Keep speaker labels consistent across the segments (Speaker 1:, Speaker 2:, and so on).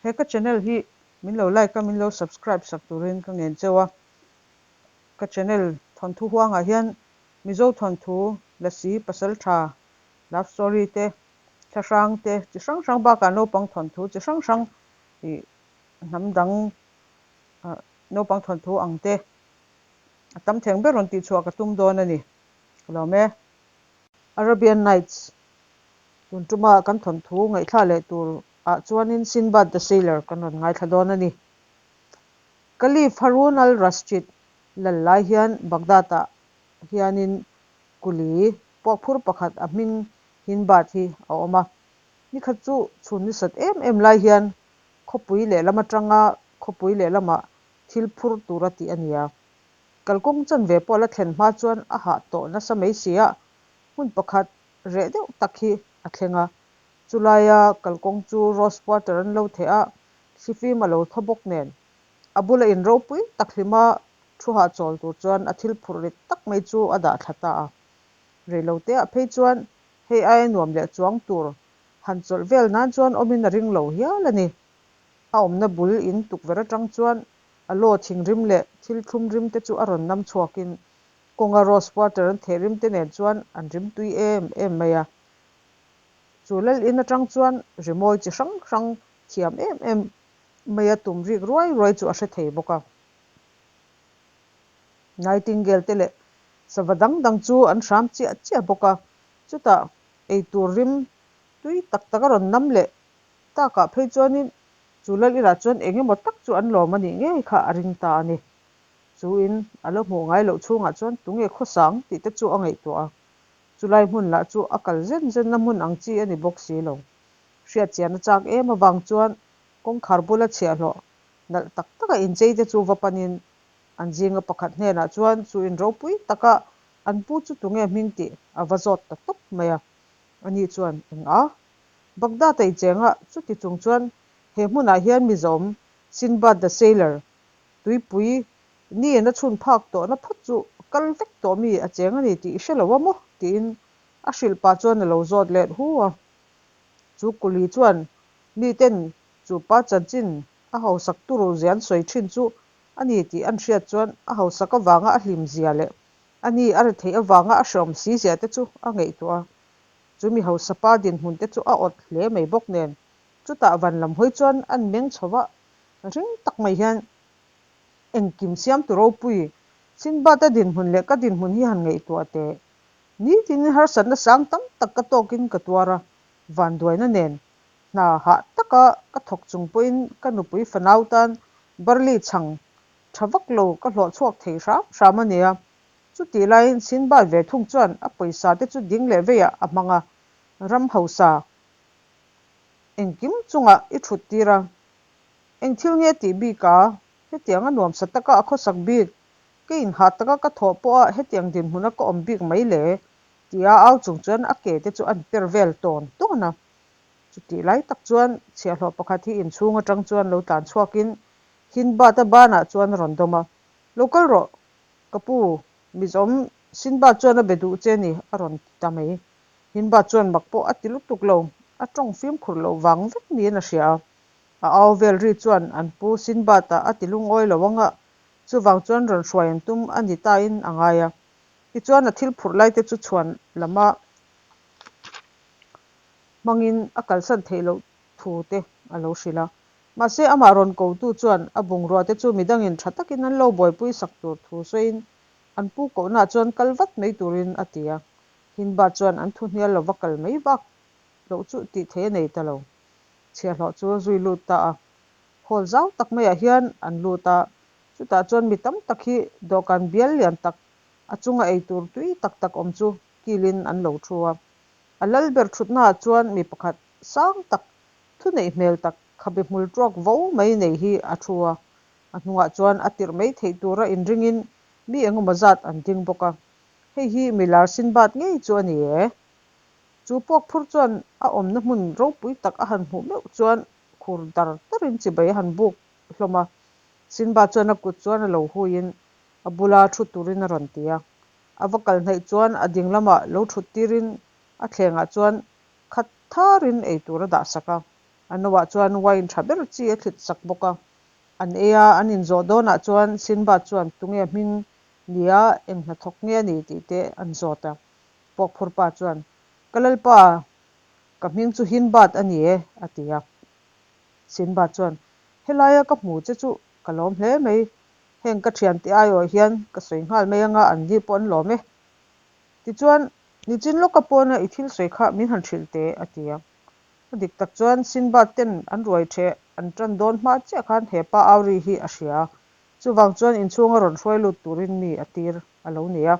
Speaker 1: He ka channel hi min lo like a, min lo subscribe sak turin ka ngen cheu a. Ka channel thawnthu huangah hian Mizo thawnthu, Lasi, Pasaltha, Love story te, thlahrang te chi hrang hrang bakah naupang thawnthu chi hrang hrang ih hnam dang naupang thawnthu ang te a tam theng ber rawn tihchhuah ka tum dawn a ni. Ka lawm e. Arabian Nights tun tuma kan thawnthu ngaihthla leh tur ah chuanin Sinbad the Sailor kan rawn ngaithla dawn a ni. Caliph Harun al-Rashid lal lai hian Baghdad ah hianin kuli puakphur pakhat a hming Hindbad hi a awm a. Nikhat chu chhun ni sat em em lai hian khawpui lehlam atanga khawpui lehlamah thil phur tura tih a ni a. Kalkawng chanve pawh la thlen hma chuan a hah tawh nasa mai si a, hmun pakhat reh deuh tak hi a thleng a. Chulaia kalkawng chu rose water an lo theh a, thlifim a lo thaw bawk nen. A bula in ropui tak hlima thu hahchawl tur chuan a thil phurh rit tak mai chu a dah thla ta a. Reiloteah phei chuan hei aia nuam leh chuang tur han chawlh vel nan chuan awmin a ring lo hial a ni. A awmna bul in tukverh atang chuan a law thing rim leh thil thlum rim te chu a rawn nam chhuakin kawnga rose water an theh rim te nen chuan an rim tui em em mai a. Chu lal in atang chuan rimawi chi hrang hrang thiam em em maia tum rik ruai ruai chu a hre thei bawk a. Nightingale te leh sava dang dang chu an hram chiah chiah bawk a, chutah eitur rim tui tak tak a rawn nam leh takah phei chuanin chu lal inah chuan eng emaw tak chu an lawm a nih ngei kha a ring ta a ni. Chu in a lo hmuh ngai loh chhungah chuan tunge khawsang tih te chu a ngaihtuah a, chulai hmun lah chu a kal zen zenna hmun ang chi a ni bawk si lo. Hriatchian a chak em avang chuan kawngkhar bula chhiahhlawh nalh tak taka inchei te chu va panin an zinga pakhat hnenah chuan chu in ropui taka an pu chu tunge hming tih a va zawt ta tawp mai a. Ani chuan, Eng a? Baghdad-a i cheng a, chuti chung chuan he hmunah hian mizawm Sinbad the Sailor tuipui niin a chhun phak tawhna phawt chu kal vek tawh mi a cheng a ni tih i hre lo a maw? tiin a hrilh pah chuan a lo zawt let hu a. Chu kuli chuan miten chu pa chanchin a hausak turu zia an sawi thin chu a ni tih an hriat chuan a hausak avanga a hlim zia leh a ni a retheih avanga a hreawm si zia te chu a ngaihtuah a. Chu mi hausa pa dinhmun te chu a awt hle mai bawk nen chutah van lam hawi chuan an meng chho va, ring tak mai hian engkim siamtu ropui Sinbad-a dinhmun leh ka dinhmun hi han ngaihtuah teh. Nitin harsatna sang tam tak ka tawkin ka tuar a, vanduaina nen hna hah taka ka thawk chung pawhin ka nupui fanau tan barley chhang tha vak lo ka hlawh chhuak thei hram hram a nia. Chutih laiin Sinbad ve thung chuan a pawisa te chu ding leh veiah a hmang a, ram hausa engkim chungah i thut tir a, eng thil nge tih bik a, hetiang a nuamsa taka a khawsak bik, ka inhah taka ka thawh pawha hetiang dinhmuna ka awm bik mai le tia au chung chuan a ke te chu an per vel tawn tawn a. Chutih lai tak chuan chhiahhlawh pakhat hi inchhung atang chuan lo tlan chhuakin Hindbad-a banah chuan a rawn dawm a, Lo kal rawh, ka pu, mizawm Sinbad chuan a be duh che ni, a rawn ti ta mai. Hindbad chuan mak pawh a ti lutuk lo, a tawng fimkhur loh vang vek niin a hria a. A au vel ri chuan an pu Sinbad-a a ti lungawi lo anga, chuvang chuan rawn hruai an tum a ni tain a ngai a. Tichuan a thil phurh laite chu chhuan lama hmangin a kalsan theih loh thu te a lo hrilh a. Mahse amah rawn kotu chuan a bungrua te chu midangin tha takin an lo buaipui sak tur thu sawiin an pu kohnaah chuan kal vat mai turin a ti a. Hindbad chuan an thu hnial lova kal mai bak loh chu tih theih a nei ta lo. Chhiahhlawh chu a zui lut ta a. Hall zau tak maiah hian an lut a, chutah chuan mi tam tak hi dawhkan bial lian tak a chunga eitur tui tak tak awm chu kilin an lo thu a. A lal ber thutnaah chuan mi pakhat sang tak, thuneih hmel tak, khabe hmul tuak vo mai nei hi a thu a. A hnungah chuan a tirh mai theih tura inringin mi engemaw zat an ding bawk a. Hei hi mi lar Sinbad ngei chu a ni e. Chu puak phur chuan a awmna hmun ropui tak a han hmuh meuh chuan khur dar darin chibai a han buk hlawm a. Sinbad chuan a kut chuan a lo huiin a bula thu turin a rawn ti a. A va kal hnaih chuan a ding lamah lo thut tirin a thlengah chuan khat tharin eitur a dah sak a. A noah chuan wine tha ber chi a thlit sak bawk a. An ei a, an inzawh dawnah chuan Sinbad chuan tunge hming nia eng hnathawk nge a ni tih te an zawt a. Puakphur pa chuan, Ka lalpa, ka hming chu Hindbad a ni e, a ti a. Sinbad chuan, Helaia ka hmu che chu ka lawm hle mai. Heng ka thiante aiawh hian ka sawi nghal mai anga an ni pawh an lawm e. Tichuan, nichin lawka pawna i thil sawi kha min han hrilh teh, a ti a. A dik tak chuan Sinbad ten an ruai ṭheh an ṭan dawn hma chiah khan he pa Auri hi a hria. Chuvang chuan inchhunga rawn hruai lut turin mi a tir a lo ni a.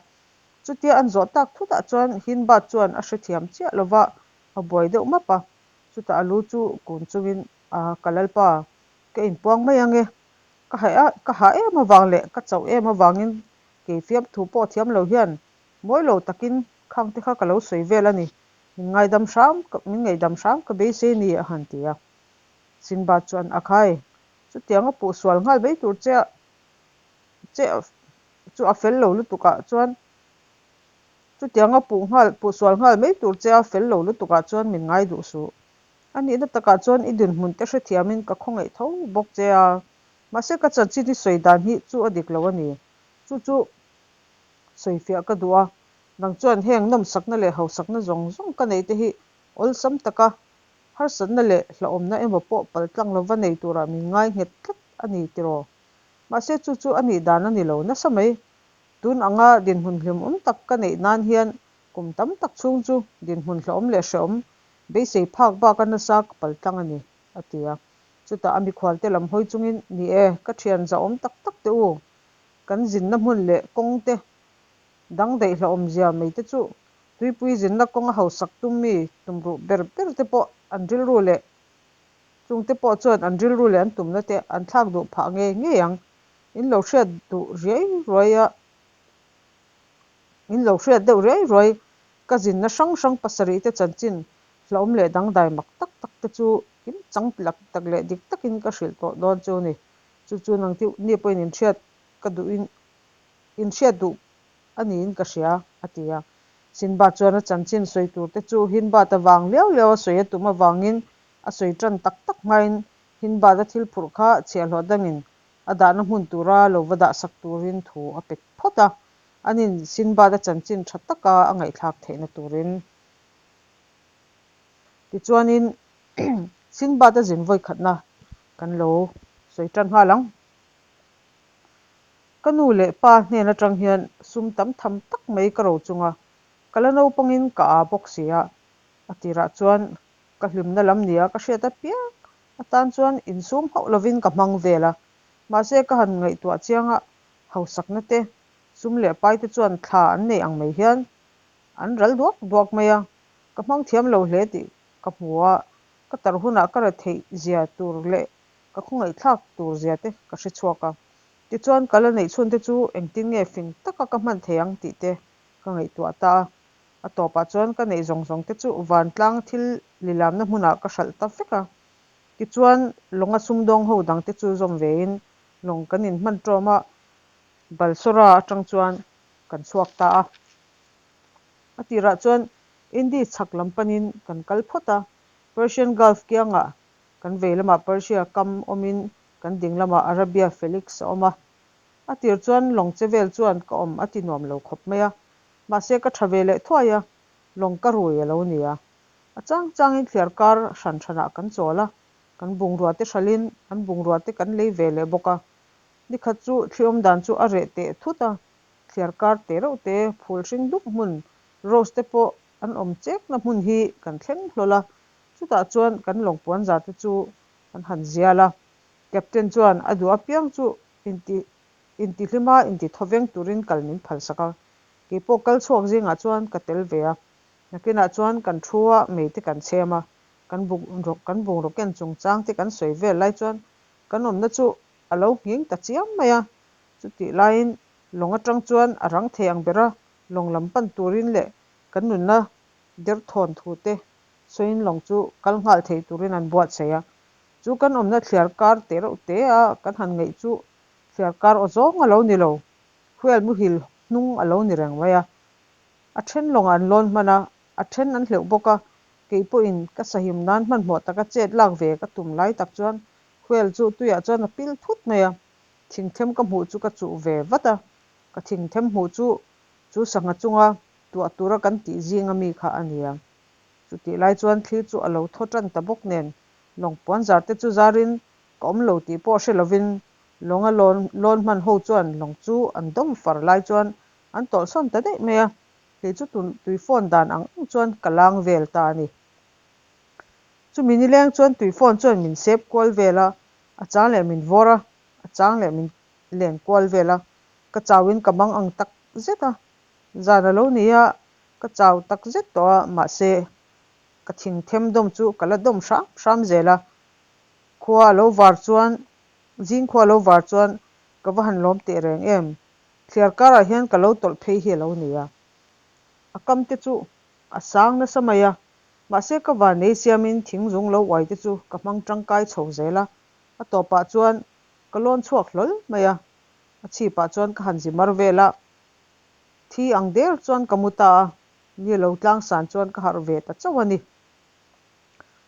Speaker 1: Chutia an zawh tak thutah chuan Hindbad chuan a hrethiam chiah lova a buai deuh map a. Chutah a lu chu kun chungin a ka lalpa ka inpuang mai ange. Ka haih a ka hah em avang leh ka chauh em avangin kei fiamthu pawh thiam lo hian mawi lo takin khang te kha ka lo sawi vel a ni. Min ngaidam hram min ngaihdam hram ka beisei ni a han ti a. Sinbad chuan a khai chutiang a puh sual nghal mai tur che a che chu a fel lo lutuk ah chuan chutiang a puh nghal puh sual nghal mai tur che a fel lo lutuk ah chuan min ngai duh suh. A nihna takah chuan i dinhmun te hrethiamin ka khawngaih tho bawk che a, mahse ka chanchin i sawi dan hi chu a dik lo a ni. Chu chu sawifiah ka duh a, nang chuan heng nawmsakna leh hausakna zawng zawng ka neih te hi awlsam taka harsatna leh hlauhawmna emaw pawh paltlang lova nei turah min ngai nghet tlat a ni tiraw? Mahse chu chu a nih dan a ni lo nasa mai. Tun anga dinhmun hlimawm tak ka neih nan hian kum tam tak chhung chu dinhmun hlauhawm leh hrehawm beisei phak baka nasa ka paltlang a ni, a ti a. Chutah a mikhualte lam hawi chungin, Ni e, ka thian zahawm tak tak teh u, kan zinna hmun leh kawng te dang daih hlauhawmzia mai te chu tuipui zinna kawnga hausak tum mi tumruh ber ber te pawh an rilru leh Chungte pawh chuan an rilru leh an tumna te an thlak duh phah ngei ngei ang. In lo hriat duh riai ruai a, in lo hriat deuh riai ruai ka zinna hrang hrang pasarih te chanchin hlauhawm leh dangdai mak tak tak te chu kim chang lak tak leh dik takin ka hrilh tawh dawn chu ni. Chu chu nang tih ni pawhin in hriat ka duhin in hriat duh a niin ka hria, a ti a. Sinbad chuan a chanchin sawi tur te chu Hindbad avang liau liau a sawi a tum avangin a sawi tan tak tak hmain Hindbad a thil phurh kha chhiahhlawh dangin a dahna hmun tura lo va dahsak turin thu a pe phawt a, anin Sinbad a chanchin tha taka a ngaihthlak theihna turin. Tichuanin Sinbad a zin vawikhatna kan lo sawi tan nghal ang. Ka nu leh pa hnen atang hian sum tam tham tak mai ka ro chung a, ka la naupangin ka aa bawk si a, a tirah chuan ka hlimna lam nia ka hriat apiang atan chuan insum hauh lovin ka hmang vel a, mahse ka han ngaihtuah chiang a, hausakna te, sum leh pai te chuan thla an nei ang mai hian an ral duak duak mai a, ka hmang thiam lo hle tih ka hmu a, ka tar hunah ka retheih zia tur leh ka khawngaihthlak tur zia te ka hre chhuak a, tichuan ka la neih chhun te chu engtin nge fing taka ka hman thei ang tih te ka ngaihtuah ta a. A tawpah chuan ka neih zawng zawng te chu vantlang thil lilamna hmunah ka hralh ta vek a. Tichuan lawnga sumdawng ho dang te chu zawm vein lawng kan inhman ṭawm a, Balsora aṭang chuan kan chhuak ta a. A tirah chuan Indies chhak lam panin kan kal phawt a, Persian Gulf kiangah kan vei lamah Persia kam awmin kan ding lamah Arabia Felix a awm a. A tir chuan lawng che vel chuan ka awm a ti nuam lo khawp mai a, Mahse ka tha ve leh thuai a, lawng ka rui a lo ni a. A chang changin thliar kar hran hranah kan chawl a, kan bungrua te hralhin an bungrua te kan lei ve leh bawk a. Nikhat chu thli awm dan chu a reh teh thut a, thliar kar te reuh te, phul hring dup hmun, rose te pawh an awm chekna hmun hi kan thleng hlawl a, chutah chuan kan lawng puanzar te chu kan han zial a. Captain chuan a duh apiang chu inti Intihlima intithawveng turin kal min phalsak a, keipawh kal chhuak zingah chuan ka tel ve a. Nakinah chuan kan thu a, mei te kan chhem a, kan bungraw kan bungraw ken chungchang te kan sawi vel lai chuan kan awmna chu a lo nghing ta chiam mai a. Chutih laiin lawng atang chuan a rang thei ang ber a, lawng lam pan turin leh kan nunna derthawn thu te sawiin lawng chu kal nghal thei turin an buatsaih a. Chu kan awmna thliar kar teh reuh te a kan han ngaih chu Thliar kar aw zawng a lo ni lo, Huel muhil hnung a lo ni reng mai a. A then lawngah an lawn hman a, a then an hleuh bawk a. Kei pawhin ka sahim nan hmanhmawh taka chet lak ve ka tum lai tak chuan whale chu tuiah chuan a pil thut mai a, thingthem ka hmuh chu ka chuh ve vat a, ka thingthem hmuh chu chu sangha chunga tuah tura kan tih zinga mi kha a ni a. Chutih lai chuan thli chu a lo thaw tan ta bawk nen, lawng puanzar te chu zarin ka awm lo tih pawh hre lovin lawnga lawn lawn hman ho chuan lawng chu an dawm far lai chuan an tawlhsawn ta daih mai a, kei chu tun tuifawn dan ang ang chuan ka lang vel ta a ni. Chumi nileng chuan tuifawn chuan min sep kual vel a, a chang leh min vawr a, a chang leh min len kual vel a, ka chauin ka mang ang tak zet a, zan a lo ni a, ka chau tak zet tawh a, mahse ka thing them dawm chu ka la dawm hram hram zel a, khua a lo var chuan, zing khua a lo var chuan ka va han lawm teh reng em, thliar karah hian ka lo tawlh phei hi a lo ni a, a kam te chu a sang nasa mai a, mahse ka van ei siamin thing zung lo uai te chu ka hmang tangkai chho zel a, a tawpah chuan ka lawn chhuak hlawl mai a, a chhipah chuan ka han zi mar vel a, thi ang der chuan ka mu ta a, ni lo tlang san chuan ka harh ve ta chauh a ni.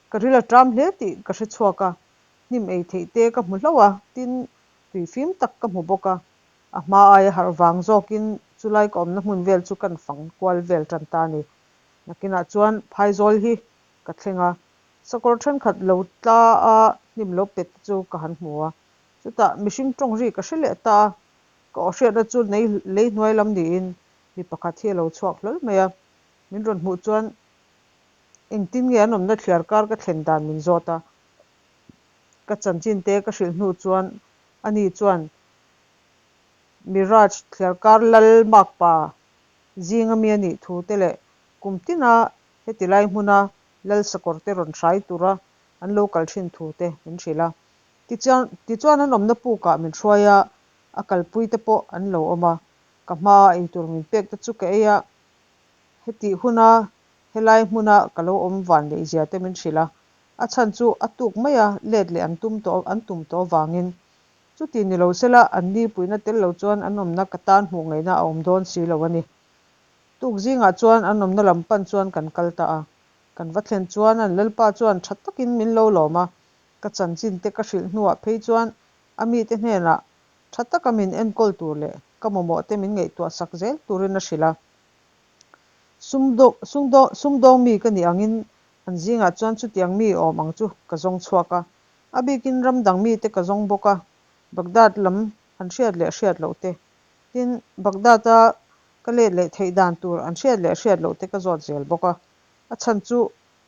Speaker 1: Ka ril a ṭam hle tih ka hre chhuak a, hnim ei theih te ka hmu hlauh a, tin tui fim tak ka hmu bawk a, a hma aia harh vang zawkin chulai ka awmna hmun vel chu kan fang kual vel tan ta a ni. Nakinah chuan phaizawl hi ka thleng a, sakawr thenkhat lo tla a hnim lo pet te chu ka han hmu a, chutah mihring tawng ri ka hre leh ta a, ka aw hriatna chu nei lei hnuai lam niin mi pakhat hi a lo chhuak hlawl mai a, min rawn hmuh chuan engtin nge an awmna thliar kar ka thlen dan min zawt a, ka chanchin te ka hrilh hnu chuan ani chuan Miraj thliar kar lal makpa zinga mi a nih thu te leh kum tina heti lai hmuna lal sakawr te rawn hrai tura an lo kal thin thu te min hrilh a. Tichuan tichuan an awmna pukah min hruai a, a kalpui te pawh an lo awm a, ka hmaa eitur min pek te chu ka ei a, hetih huna helai hmuna ka lo awm van leh zia te min hrilh a, a chhan chu a tuk mai a, let leh an tum tawh an tum tawh avangin Chuti ni lo sela, an ni puihna tel lo chuan an awmna ka tan hmuh ngaihna a awm dawn si lo a ni. Tuk zingah chuan an awmna lam pan chuan kan kal ta a. Kan va thlen chuan an Lalpa chuan tha takin min lo lawm a, ka chanchin te ka hrilh hnuah phei chuan a mite hnenah tha taka min enkawl tur leh ka mamawh te min ngaihtuah sak zel turin a hrilh a. Sumdawng mi ka nih angin an zingah chuan chutiang mi awm ang chu ka zawng chhuak a, A bikin ram dang mite ka zawng bawk a, Baghdad lam an hriat leh hriat loh te, tin Baghdad-a ka let leh theih dan tur an hriat leh hriat loh te ka zawt zel bawk a. A chhan chu,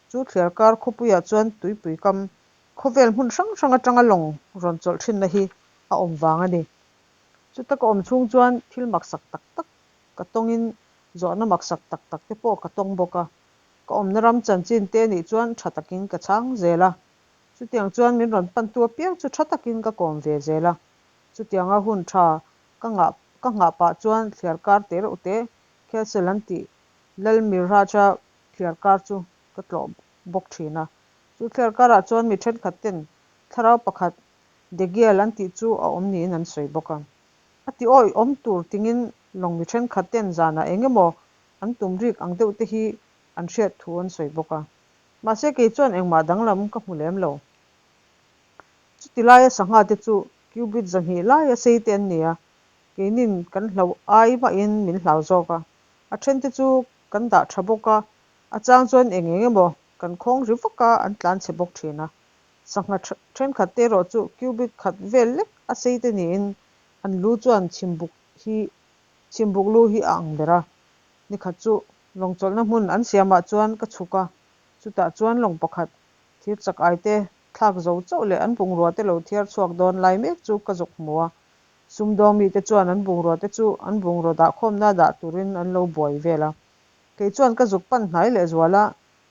Speaker 1: chu thliarkar khawpuiah chuan tuipui kam khawvel hmun hrang hrang atanga lawng rawn chawlh thinna hi a awm vang a ni. Chuta ka awm chhung chuan thil maksak tak tak ka tawngin zawhna maksak tak tak te pawh ka tawng bawk a. Ka awmna ram chanchin te nih chuan tha takin ka chhang zel a. Chutiang chuan min rawn pantu apiang chu tha takin ka kawm ve zel a. Chutianga hun tha ka ngah ka nghah pah chuan thliar kar te reuh te Castle an tih Lal Miraj-a thliar kar chu ka tlawh bawk thin a. Chu thliar karah chuan mi thenkhat ten thlarau pakhat Degial an tih chu a awm niin an sawi bawk a. A ti awih awm tur tingin lawng mi thenkhat ten zanah eng emaw an tum rik ang deuh te hi an hriat thu an sawi bawk a. Mahse kei chuan engmah danglam ka hmu lem lo. Chuti laia sangha te chu cubit 200 laia sei te an ni a, keinin kan hlauh ai mahin min hlau zawk a. A then te chu kan dah tha bawk a, a chang chuan eng eng emaw kan khawng ri vak a, an tlan chhe bawk thin a. Sangha thenkhat te erawh chu cubit khat vel lek a sei te niin an lu chuan chhimbuk hi chhimbuk lu hi a ang ber a. Nikhat chu Lawng chawlhna hmun an siamah chuan ka chhuk a, chutah chuan lawng pakhat thir chak ai te thlak zo chauh leh an bungrua te lo thiar chhuak dawn lai mek chu ka zuk hmu a. Sumdawng mite chuan an bungrua te chu an bungraw dahkhawmna dah turin an lo buai vel a. Kei chuan ka zuk pan hnai leh zual a,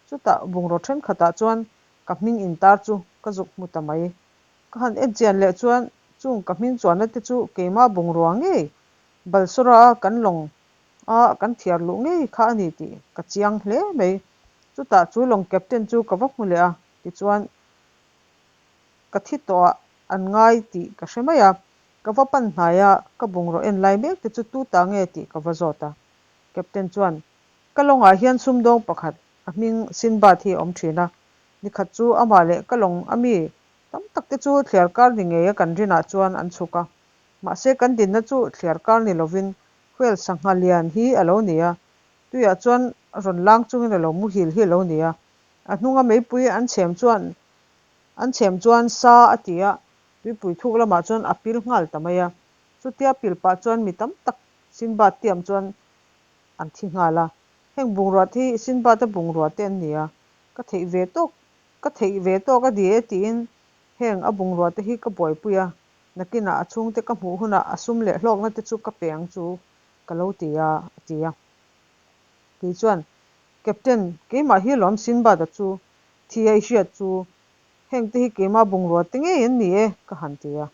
Speaker 1: chutah bungraw thenkhatah chuan ka hming intar chu ka zuk hmu ta mai. Ka han en chian leh chuan chung ka hming chuanna te chu keimah bungrua ngei Balsora a kan lawng a kan thiar luh ngei kha a ni tih ka chiang hle mai. Chutah chu lawng captain chu ka va hmu leh a, tichuan ka thi tawh ah an ngai tih ka hre mai a, ka va pan hnai a, ka bungraw en lai mek te chu tu ta nge tih ka va zawt a. Captain chuan, Ka lawngah hian sumdawng pakhat a hming Sinbad hi a awm thin a. Nikhat chu amah leh ka lawng a mi tam tak te chu thliar kar ni ngei a kan rinah chuan an chhuk a. Mahse kan dinna chu thliar kar ni lovin whale sangha lian hi a lo ni a. Tuiah chuan rawn lang chungin a lo muhil hi a lo ni a. A hnunga meipui an chhem chuan an chhem chuan sa a ti a, tuipui thuk lamah chuan a pil nghal ta mai a. Chutia pil pah chuan mi tam tak Sinbad tiam chuan an thi nghal a. Heng bungrua te hi Sinbad-a bungrua te an ni a, ka theih ve tawk ka theih ve tawk a ni e tiin heng a bungrua te hi ka buaipui a, nakinah a chhungte ka hmuh hunah a sum leh hlawkna te chu ka pe ang chu ka lo ti a, a ti a. Kei chuan, Captain, keimah hi lawm Sinbad-a chu thi a i hriat chu, hengte hi keimah bungrua te ngei an ni e, ka han ti a.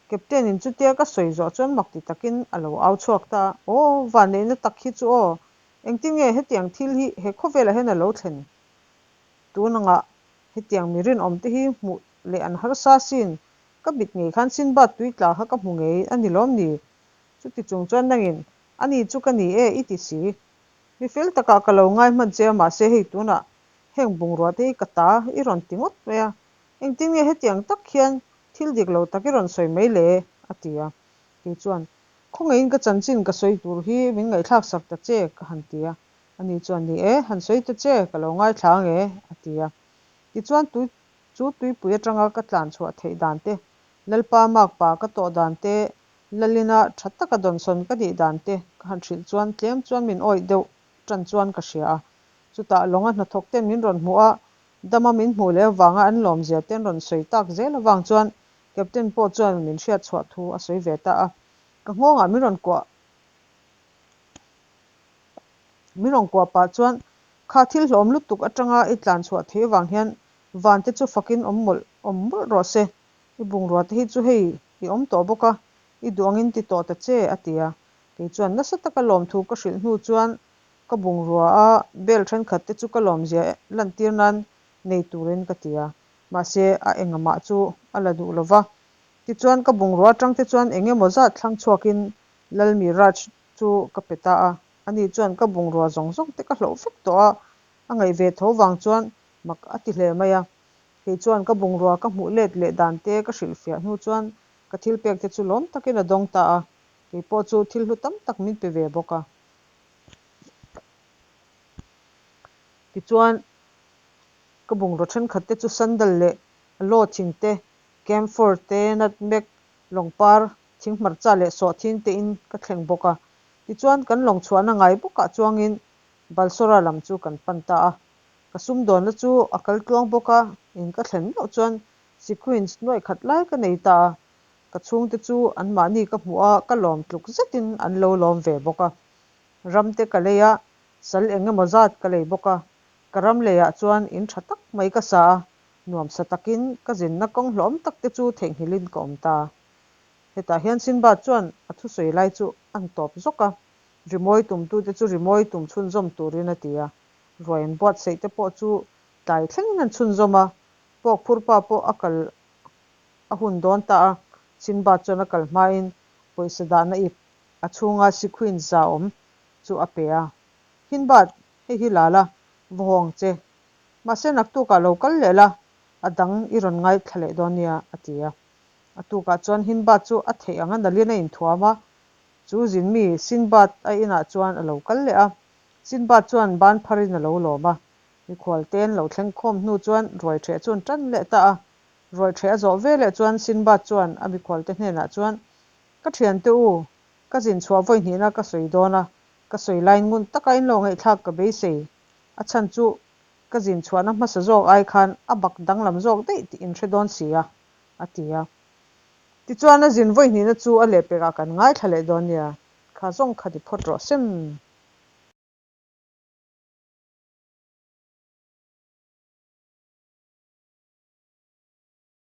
Speaker 1: Captain in chutia ka sawi zawh chuan mak ti takin a lo au chhuak ta a, Aw, vanneihna tak hi chu aw, engtin nge hetiang thil hi he khawvelah hian a lo thlen? Tun angah hetiang mi rinawm te hi hmuh leh an harsa sin, ka mit ngei khan Sinbad tui tla kha ka hmu ngei a ni lawm ni? Chuti chung chuan nangin, Ani chu ka ni e, i ti si. Mi fel takah ka lo ngai hman che a, mahse hei tunah heng bungrua te hi ka ta i rawn ti ngawt mai a, Engtin nge hetiang tak hian thil dik lo tak i rawn sawi mai le? a ti a. Kei chuan, Khawngaihin ka chanchin ka sawi tur hi min ngaihthlak sak ta che, ka han ti a. Ani chuan, Ni e, han sawi ta che, ka lo ngaithla ang e, a ti a. Tichuan tui chu tuipui atanga ka tlan chhuah theih dan te, Lalpa makpa ka tawh dan te, Lalina tha taka dawnsawn ka nih dan te ka han hrilh chuan tlem chuan min awih deuh tan chuan ka hria a. Chutah lawnga hnathawk ten min rawn hmuh a, Dama min hmuh leh avanga an lawmzia te an rawn sawi tak zel avang chuan Captain pawh chuan min hriat chhuah thu a sawi ve ta a. Ka nghawngah min rawn kuah min rawn kuah pah chuan kha thil hlawm lutuk atanga i tlan chhuah theih avang hian van te chu fakin awm mawlh awm mawlh rawh se. I bungrua te hi chu hei i awm tawh bawk a, i duh angin ti tawh ta che a ti a. Kei chuan nasa taka lawmthu ka hrilh hnu chuan Ka bungrua a bel thenkhat te chu ka lawmzia lantir nan nei turin ka ti a, mahse a engamah chu a la duh lova. Tichuan ka bungrua atang te chuan eng emaw zat thlang chhuakin Lalmi Raj chu ka pe ta a, ani chuan ka bungrua zawng zawng te ka hloh vek tawh a, a ngaih ve tho vang chuan mak a ti hle mai a. Kei chuan ka bungrua ka hmuh let leh dan te ka hrilhfiah hnu chuan ka thil pek te chu lawm takin a dawng ta a, kei pawh chu thil hlu tam tak min pe ve bawk a. Tichuan, ka bungraw thenkhat te chu sandal leh aloe thing te, camphor te, nutmeg, lawngpar, thinghmarcha leh sawhthing te in ka thleng bawk a. Tichuan, kan lawng chhuahna ngai bawkah chuangin Balsora lam chu kan pan ta a. Ka sumdawnna chu a kal tluang bawk a, in ka thlen meuh chuan sequins nuaih khat lai ka nei ta a. Ka chhungte chu anmahni ka hmuh a, ka lawm tluk zetin an lo lawm ve bawk a. Ram te ka lei a, sal eng emaw zat ka lei bawk a. Ka ram leiah chuan in tha tak mai ka sa a, nuamsa takin ka zinna kawng hlawm tak te chu theihnghilhin ka awm ta. Hetah hian Sinbad chuan a thusawi lai chu an tawp zawk a, rimawi tumtute chu rimawi tum chhunzawm turin a ti a. Ruai an buatsaih te pawh chu tlai thlengin an chhunzawm a, pawkphurpa pawh a kal a hun dawn ta a, Sinbad chuan a kal hmain pawisa dahna ip a chhunga sequin za awm chu a pe a. Hindbad, hei hi la la, va haw ang che. Mahse naktukah lo kal leh la, a dang i rawn ngaithla leh dawn nia, a ti a. A tukah chuan Hindbad chu a theih ang a nalin a inthuam a, chu zin mi Sinbad a inah chuan a lo kal leh a. Sinbad chuan ban pharin a lo lawm a. Mikhual te an lo thleng khawm hnu chuan ruaiṭheh chu an ṭan leh ta a. Ruaiṭheh a zawh veleh chuan Sinbad chuan a mikhualte hnenah chuan, Ka thiante u, ka zin chhuah vawi hnihna ka sawi dawn a, ka sawi lain ngun taka in lo ngaihthlak ka beisei. A chhan chu ka zin chhuahna hmasa zawk ai khan a bak danglam zawk daih tih in hre dawn si a, a ti a. Tichuan a zin vawi hnihna chu a lehpekah kan ngaithla leh dawn nia, kha zawng kha ti phawt rawh sem.